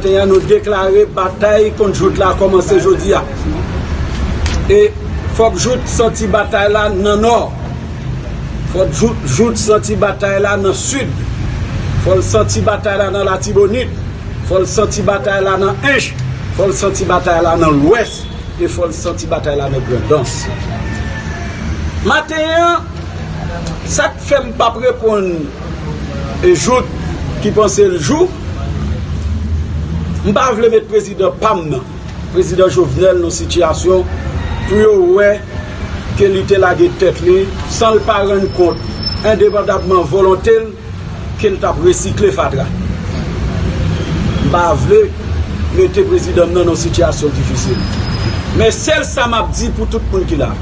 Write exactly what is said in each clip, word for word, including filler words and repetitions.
Maten an, nou deklare batay kont jout la kòmanse jodi a. E fòk jout santi batay la nan Nò. Fòk jout, jout santi batay la nan Sid. Fò l santi batay la nan Latibonit. Fò l santi batay la nan Ench. Fò l santi batay la nan Lwès. E fò l santi batay la nan Grandans. Maten an, sa k fè m p ap reponn e jout ki panse l jou, m pa vle met prezidan pa m nan, prezidan Jovenel, nan sitiyasyon pou yo wè ke li te lage tèt li san l pa rann kont, endepandamman volonte l, ke l t ap resikle fatra. M pa vle mete prezidan m nan nan sitiyasyon difisil. Men sèl sa m ap di pou tout moun ki la.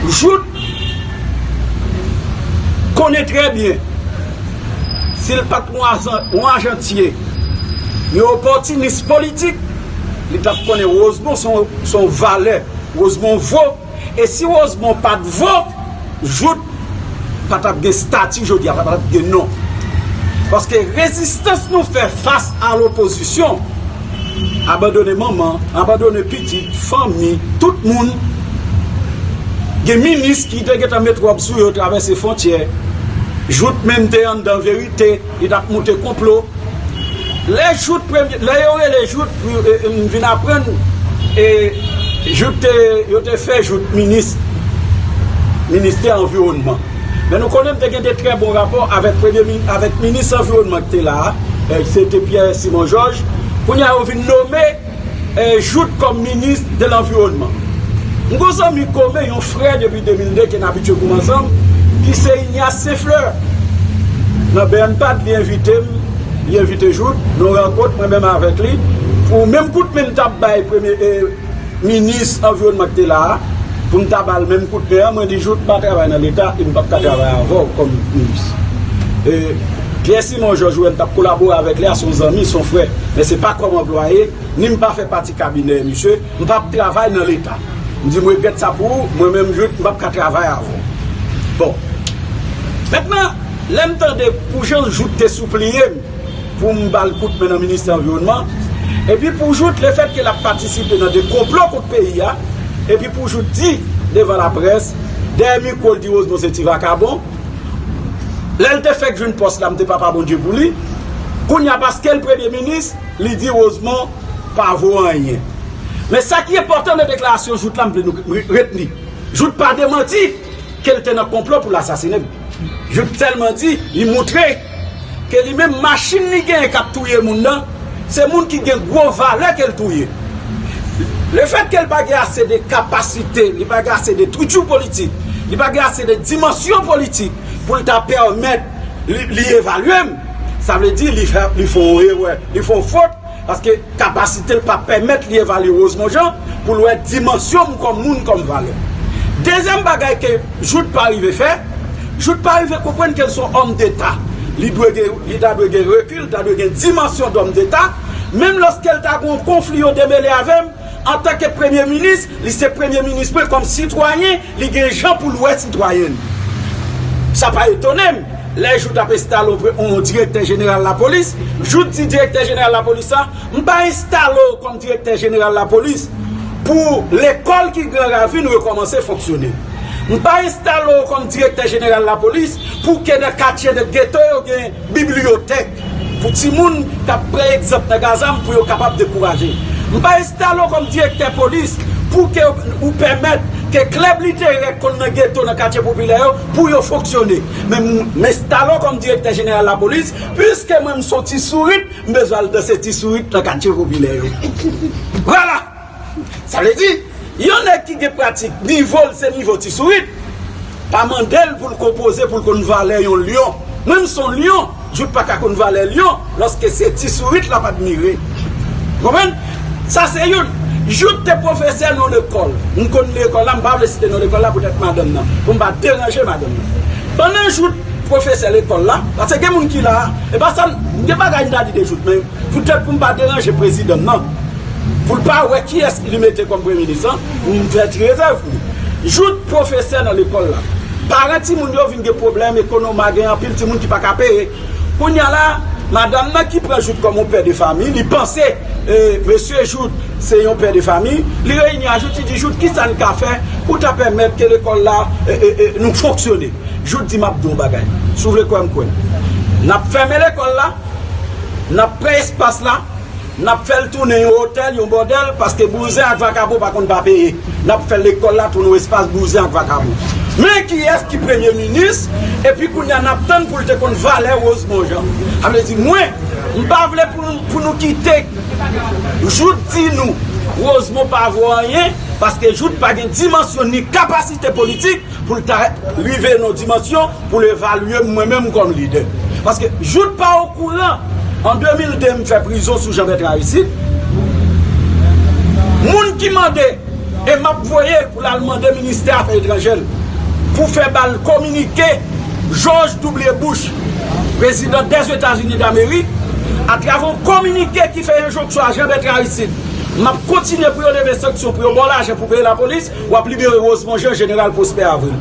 Jout konnen trè byen, si l pa t yon ajan-, yon ajantye, yon opòtinis politik, li t ap konnen Rosemond se yon, se yon valè. Rosemond vo. E si Rosemond pa t vo, jout pa t ap gen stati jodi a, pa t ap gen non. Paske rezistans nou fè fas a lopozisyon, abandone manman, abandone pitit, fanmi, tout moun, gen minis ki te gentan met wòb sou yo, travèse fwontyè. Jout menm te anndan verite, li t ap monte konplo. Lè jout premye, lè yo rele jout, e, e, m vin aprann, e, jout te, yo te fè jout minis, ministè anviwònman. Men nou konnen m te gen de trè bon rapò avèk premye mi-, avèk minis anviwònman ki te la a, e, se te Pierre Simon Georges. Kounye a yo vin nome, e, jout kòm minis de lanviwònman. M gon zanmi komen, yon frè depi de mil de ke n abitye goumen ansanm, ki se Ignace Saint-Fleur. Nan B M P A D, li envite m, li envite jout, nou rankont, mwen menm avèk li, pou menm kout men m t ap bay premye, e, minis anviwònman ki te la a, pou m ta ba l menm kout men an, mwen di jout, m pa travay nan Leta, e m p ap ka travay avè w kòm minis. E, Pierre Simon Georges, ou wè m t ap kolabore avèk li a, se yon zanmi, se yon frè, men se pa kòm anplwaye, ni m pa fè pati kabinè misye, m p ap travay nan Leta. M di m regrèt sa pou ou, mwen menm jout, m p ap ka travay avè w. Bon. Mentnan, lè m tande pou jan jout te sipliye m pou m ba l kout men nan ministè anviwònman, epi pou jout lefèt ke l ap patisipe nan de konplo kont peyi a, epi pou jout di devan laprès, dèyè mikwo l di Rosemond se ti vakabon, lè l te fèk jwenn pòs la, m te papa Bondye pou li. Kounye a, paske l premye minis, li di Rosemond pa vo anyen. Men sa ki enpòtan nan deklarasyon jout la, m vle nou re-, retni. Jout pa demanti ke l te nan konplo pou l asasinen m. Jout sèlman di, li moutre ke li menm machin li genyen k ap touye moun nan, se moun ki gen gwo valè ke l touye. Lefèt ke l pa gen ase de kapasite, li pa gen ase de etri politik, li pa gen ase de dimansyon politik pou l ta pèmèt li, li evalye m, sa vle di li fè, li fè yon erè, li fè yon fot, paske kapasite l pa pèmèt li evalye Rosemond Jean pou l wè dimansyon m kòm moun, kòm valè. Dezyèm bagay ke jout pa rive fè, jout pa rive konprann ke l se yon òm deta. Li dwe gen, li ta dwe gen rekil, ta dwe gen dimansyon dòm deta. Menm lòske l ta gen yon konfli, yo demele avè m, antanke premye minis, li se premye minis mwen, kòm sitwayen, li gen jan pou l wè sitwayen. Sa pa etone m, lè jout ap enstale yon pre-, yon direktè jeneral lapolis, jout di direktè jeneral lapolis la, m pa enstale w kòm direktè jeneral lapolis pou lekòl ki Gran Ravin rekòmanse fonksyone. M pa enstale w kòm direktè jeneral lapolis pou ke nan katye de geto yo gen bibliyotèk pou timoun k ap pran egzanp nan Gaza m pou yo kapab dekouraje. M pa enstale w kòm direktè polis pou ke ou pèmèt ke klèb literè k konn nan geto, nan katye popilè yo, pou yo fonksyone. Men m, m enstale w kòm direktè jeneral lapolis, piske mwen m se yon ti sourit, m bezwen al danse ti sourit nan katye popilè yo. Vwala! Sa vle di, yon nèg ki gen pratik, nivo l se nivo ti sourit, pa mande l pou l konpoze, pou l konn valè yon lyon. Mwen m se yon lyon, jout pa ka konn valè lyon, lòske se ti sourit l ap admire. Konprann? Sa se youn. Jout te pwofesè nan lekòl. M konn lekòl la, m pa vle site non lekòl la poutèt madanm nan, pou m pa deranje madanm nan. Pandan jout pwofesè lekòl la, paske gen moun ki la, e pa sa, gen bagay m ta di de jout, men poutèt pou m pa deranje prezidan m nan, pou l pa wè kiyès li mete kòm premye minis lan, m fè ti rezèv pou li. Jout pwofesè nan lekòl la. Paran timoun yo vin gen pwoblèm, Ekonoma gen anpil timoun ki pa ka peye. Kounye a la, Madanm nan ki pran Jout kòm yon pè de fami, li panse, e, mesye Jout se yon pè de fami, li reyini a Jout, li di, Jout, kisa n ka fè pou ta pèmèt ke lekòl la, e, e, e, nou fonksyone? Jout di, m ap di w yon bagay. Si w vle kwè m, kwè m. N ap fèmen lekòl la, n ap pran espas la, n ap fè l tounen yon otèl, yon bòdèl, paske bouzen ak vakabon pa konn pa peye. N ap fè lekòl la tounen yon espas bouzen ak vakabon. Men kiyès ki premye minis, epi kounye a n ap tann pou l te konn valè Rosemond Jean. Sa vle di, mwen, m pa vle pou, pou nou kite Jout di nou, Rosemond pa vo anyen, paske Jout pa gen dimansyon ni kapasite politik pou l ta rive nan dimansyon pou l evalye m, mwen menm kòm lidè. Paske Jout pa okouran, an de mil de, m fè prizon sou Jean Bertrand Aristide. Moun ki mande, e m ap voye l pou l al mande ministè afè etranjè l, pou fè ba l kominike George W. Bush, prezidan dèzetazini damerik, atravè yon kominike ki fè enjonksyon a Jean Bertrand Aristide, m ap kontinye pou yo leve sanksyon, pou yo ba w lajan pou peye lapolis, w ap libere Rosemond Jean, jeneral Prosper Avril.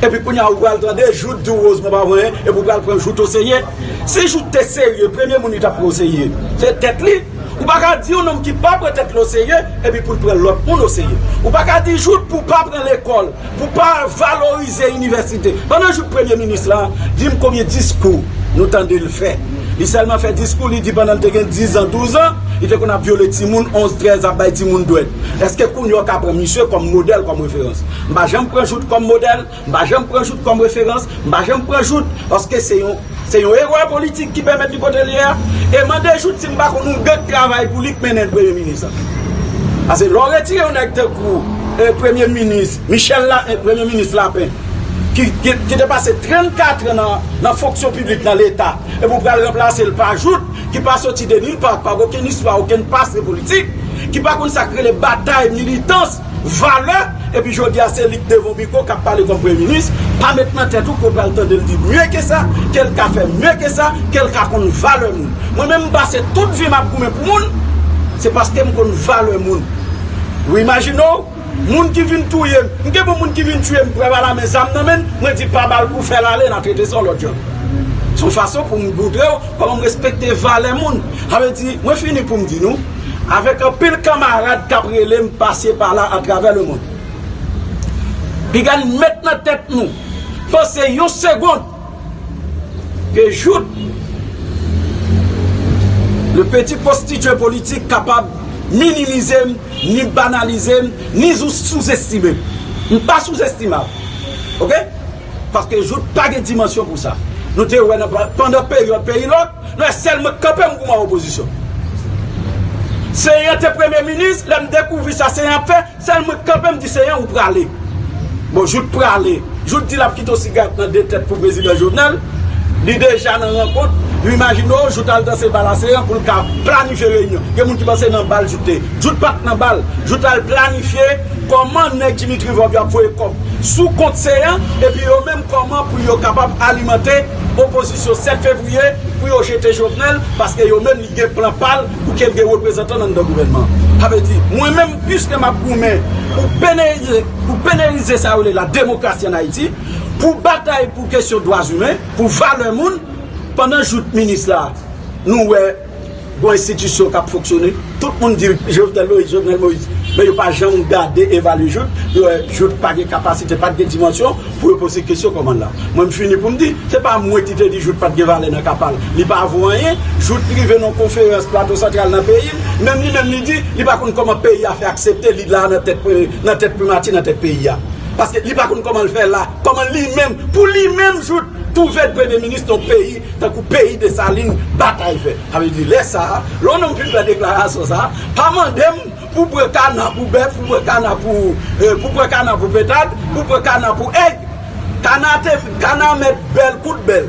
Epi kounye a, ou pral tande Jout di w Rosemond pa vo anyen, epi ou pral pran Jout oserye. Si Jout te serye, premye moun li t ap pran oserye, se tèt li. Ou pa ka di yon nonm ki pa pran tèt li oserye, epi pou l pran lòt moun oserye. Ou pa ka di Jout pou pa pran lekòl, pou pa valorize inivèsite. Pandan Jout premye minis la, di m konbyen diskou nou tande l fè. Li sèlman fè diskou, li di pandan l te gen diz an, douz an, li te konn ap vyole timoun, onz, trèz, ap bay timoun dwèt. Èske kounye a w ka pran misye kòm modèl, kòm referans? M pa janm pran Jout kòm modèl, m pa janm pran Jout kòm referans, m pa janm pran Jout, paske se yon, se yon erè politik ki pèmèt li kote l ye a. E mande Jout si m pa konn yon gang k travay pou li k mennen l premye minis la. Paske lè w retire yon nèg tankou, e, premye minis, Michel la, e, premye minis Lapen, ki, ki, ki te pase trannkat an nan, nan fonksyon piblik nan Leta, epi w pral ranplase l pa Jout, ki pa soti de nil pa, pa okenn istwa, okenn pase politik, ki pa konn sa k rele batay, militans, valè, epi jodi a se li k devan mikwo k ap pale kòm premye minis, pa met nan tèt ou ke w pral tande l di mye ke sa, ke l ka fè mye ke sa, ke l ka konn valè moun. Mwen menm, m pase tout vi m ap goumen pou moun, se paske m konn valè moun. Ou imajine w, moun ki vin touye m, m gen pou moun ki vin tiye m, prèv alame, zam nan men l, mwen di pa ba l pou fè l ale, n a trete sa yon lòt jan. Se yon fason pou m montre w kòman m respekte valè moun. Sa vle di, mwen fini pou m di nou, avèk anpil kanmarad k ap rele m pase pa la atravè lemonn. Piga n met nan tèt nou, panse yon segonn ke Jout, le petit prostitué politik, kapab minimize m, ni banalize m, ni sou-, souzestime m. M pa souzestimab. Oke? Paske Jout pa gen dimansyon pou sa. Nou te wè nan pa-, pandan peryòd peyi lòk, nou wè sèl mwen k kanpe m goumen ak opozisyon. Seyan te premye minis, lè m dekouvri sa Seyan ap fè, sèl mwen k kanpe m di Seyan ou prale. Bon, Jout prale. Jout di l ap kite yon sigarèt nan de tèt pou prezidan Jovenel. Li deja nan rankont. Ou imajine w, Jout al danse bal a Seyan pou l ka planifye reyinyon. Gen moun ki panse nan bal Jout te ye. Jout pa t nan bal. Jout al planifye kòman nèg Dimitri Vorbe yo ap voye kòb sou kont Seyan, epi yo menm kòman pou yo kapab alimante opozisyon sèt fevriye pou yo jete Jovenel, paske yo menm li gen plan pa l pou ke l gen reprezantan anndan gouvènman an. Sa vle di, mwen menm, piske m ap goumen pou penalize, pou penalize sa yo rele la demokrasi ann Ayiti, pou batay pou kesyon dwa imen, pou valè moun, pandan Jout minis la, nou wè gon enstitisyon k ap fonksyone. Tout moun di Jovenel Moïse, Jovenel Moïse. Men yo pa janm gade, evalye Jout. Yo wè Jout pa gen kapasite, pa t gen dimansyon pou yo poze kesyon kòmann la. Mwen, m fini pou m di, se pa mwen ki te di Jout pa t gen valè nan ka pa l. Li pa vo anyen. Jout rive nan yon konferans Plato Santral nan peyi l. Menm li menm li di, li pa konn kòman peyi a fè aksepte li la nan tèt, nan tèt primati, nan tèt peyi a. Paske li pa konn kòman l fè la, kòman li menm, pou li menm Jout twouve l premye minis nan yon peyi tankou peyi Desalin batay fè. Sa vle di, lè sa a, lè yon nonm fin fè deklarasyon sa a, pa mande m pou pran kana pou bèf, pou pran kana pou, eh, pou pran kana pou pentad, pou pran kana pou èg. Kana te, kana mèt bèl kout bèl.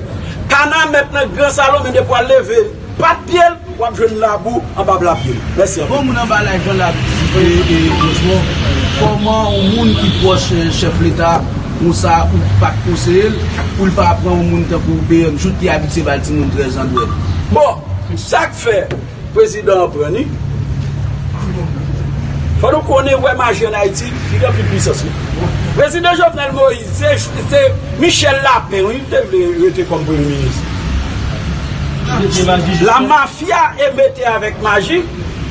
Kana mèt nan gran salon, men depi w al leve pat pye l, w ap jwenn labou anba pla pye l. Mèsi anpil. Bon, moun anba live lan la, e, e, Rosemond, kòman yon moun ki pwòch, e, chèf leta, konsa ou pa t konseye l, pou l pa pran yon moun tankou B M Jout ki abitye ba l timoun trèz an dwèt? Bon, sa k fè prezidan an pran ni, fò nou konnen wè maji ann Ayiti, li gen anpil pwisans, wi. Prezidan Jovenel Moïse, se, se Michel Lapin, wi, li te vle rete kòm premye minis. La mafia e mete avèk maji,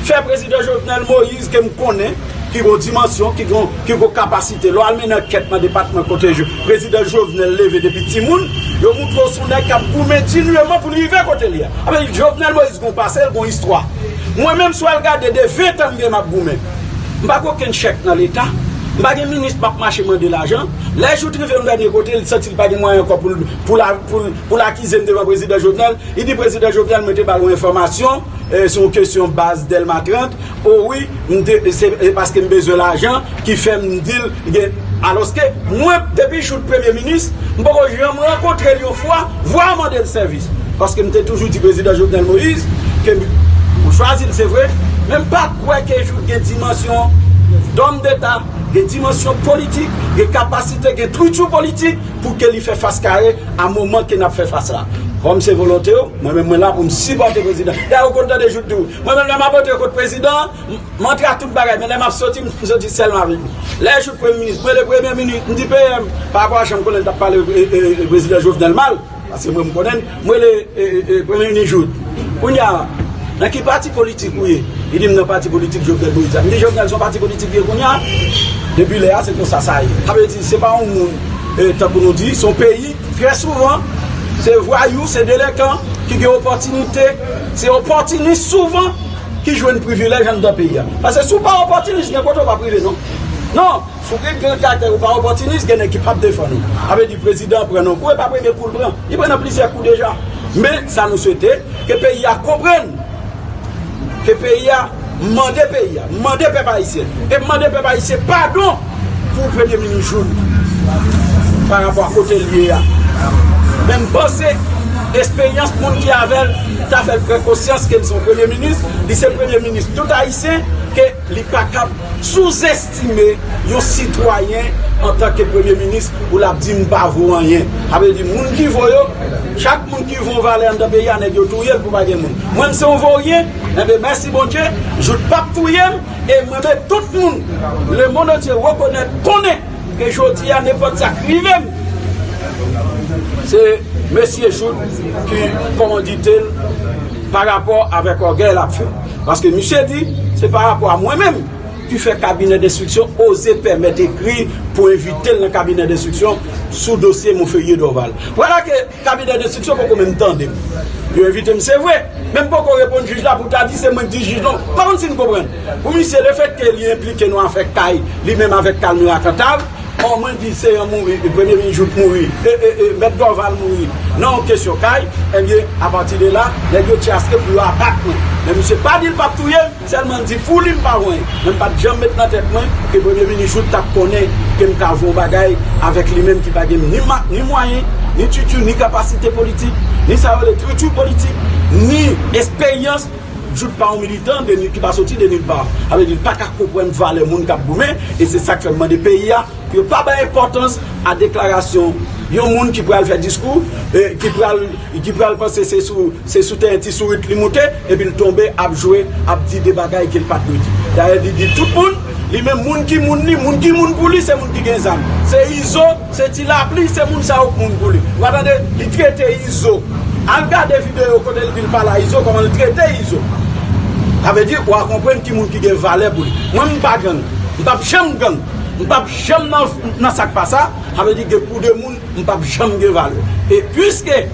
fè prezidan Jovenel Moïse ke m konnen, ki gon dimansyon, ki gon, ki gon kapasite. Lè w al mennen ankèt nan depatman kote prezidan Jovenel leve depi timoun, yo moutre w se yon nèg k ap goumen dinyèman pou l rive kote l ye a. Apre, Jovenel Moïse gon pase, l gon istwa. Mwen menm, si w al gade de ven tan m gen m ap goumen, m pa gen okenn chèk nan Leta, m pa gen minis m ap mache mande lajan. Lè Jout rive yon dènye kote, li santi li pa gen mwayen ankò pou l, pou l, pou l, pou l akize m devan prezidan Jovenel. Li di prezidan Jovenel, mwen te ba l yon enfòmasyon, eh, sou yon kesyon baz Dèlma trant. O wi, m te, se, se paske m bezwen lajan ki fè m di l gen. Alòske mwen, depi Jout premye minis, m poko janm rankontre l yon fwa, vwa mande l sèvis. Paske m te toujou di prezidan Jovenel Moïse ke m, m chwazi l, se vre, men m pa kwè ke Jout gen dimansyon dòm deta, gen dimansyon politik, gen kapasite, gen estrikti politik pou ke li fè fas kare a moman ke n ap fè fas la. Kòm se volonte w, mwen menm mwen la pou m sipòte prezidan. Dayè, ou konn tande Jout di w, mwen menm lè m ap antre kot prezidan, m, m antre ak tout bagay, men lè m ap soti, m soti sèlman avèk li. Lè Jout premye minis, mwen le premye minis, m di P M, pa rapò a jan m konnen l t ap pale, e, e, e, prezidan Jovenel mal, paske mwen m konnen l, mwen le, e, e, e, premye minis Jout. Kounye a, nan ki pati politik ou ye? Li di m nan pati politik Jovenel Moïse la. M di Jovenel se yon pati politik li ye kounye a? Depi lè a, se konsa sa ye. Sa vle di, se pa yon moun, e, tankou nou di, se yon peyi, trè souvan, se vwayou, se delenkan ki gen opòtinite, se opòtinis souvan ki jwenn privilèj anndan peyi a. Paske si w pa opòtinis, gen kote w p ap rive, non. Non, si w gen, gen karaktè, ou pa opòtinis, gen nèg ki p ap defann ou. Sa vle di prezidan an pran nan kou, e pa premye kou l pran. Li pran nan plizyè kou deja. Men, sa nou swete, ke peyi a konprann ke peyi a, m mande peyi a, m mande pèp ayisyen, e m mande pèp ayisyen padon pou premye minis Jout pa rapò a kote l ye a. Men m panse esperyans moun ki avè l ta fè l pran konsyans ke l se yon premye minis, li se premye minis tout ayisyen, ke li pa kab souzestime yon sitwayen antanke premye minis pou l ap di m pa vo anyen. Sa vle di moun ki vo yo, chak moun ki vo valè anndan peyi a, nèg yo touye l pou pa gen moun. Mwen, m se yon voryen, enben, mèsi Bondye, Jout p ap touye m, e mwen menm tout moun, lemonn antye rekonèt, konnen ke jodi a, nenpòt sa k rive m, se mesye Jout ki kòmandite l pa rapò avèk ògèy l ap fè. Paske misye di, se pa rapò a mwen menm ki fè kabinè denstriksyon oze pèmèt ekri pou envite l nan kabinè denstriksyon sou dosye Monferrier Dorval. Vwala ke kabinè denstriksyon poko menm tande m. Yo envite m, se vre, men m poko reponn jij la pou ta di se mwen k di jij non. M pa konn si n konprann. Pou misye, lefètke li enplike nan afè kay li menm avèk Kalmira Kantav, o, mwen di se yon mouri, premye minis Jout mouri, e, e, e, mèt Dorval mouri nan yon kesyon kay, ebyen, apati de la, nèg yo tchaske pou yo abat mwen. Men misye pa di l p ap touye m, sèlman l di pou li m pa voye. Men m pa t janm met nan tèt mwen ke premye minis Jout t ap konnen ke m ka voye yon bagay avèk li menm ki pa gen ni ma-, ni mwayen, ni estrikti, ni kapasite politik, ni sa yo rele estrikti politik, ni esperyans. Jout pa yon militan de ni, ki pa soti de nil pa. Sa vle di l pa ka konprann valè moun k ap goumen, e se sa k fè m mande peyi a pou yo pa bay enpòtans a deklarasyon yon moun ki pral fè diskou, e ki pral, ki pral panse se sou, se sou teren ti sourit li moute, epi l tonbe ap jwe, ap di de bagay ke l pa t dwe di. Dayè, li di tout moun, li menm moun ki moun li, moun ki moun pou li, se moun ki gen zam. Se Izo, se Ti Lapli, se moun sa yo k moun pou li. Ou pa tande, li trete Izo. Al gade videyo kote l di l pale a Izo, kòman l trete Izo. Sa vle di, w a konprann ki moun ki gen valè pou li. Mwen, m pa gang. M p ap janm gang. M p ap janm nan, nan sa k pa sa. Sa vle di, gen pou de moun, m p ap janm gen valè. E piske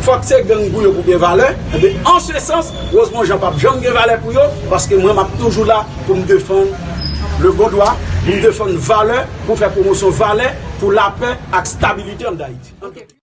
fòk se gang pou yo pou gen valè, enben, an se sans, Rosemond Jean p ap janm gen valè pou yo, paske mwen, m ap toujou la pou m defann le bon dwa, pou m defann valè, pou fè pwomosyon valè, pou lapè ak stabilite anndan Ayiti.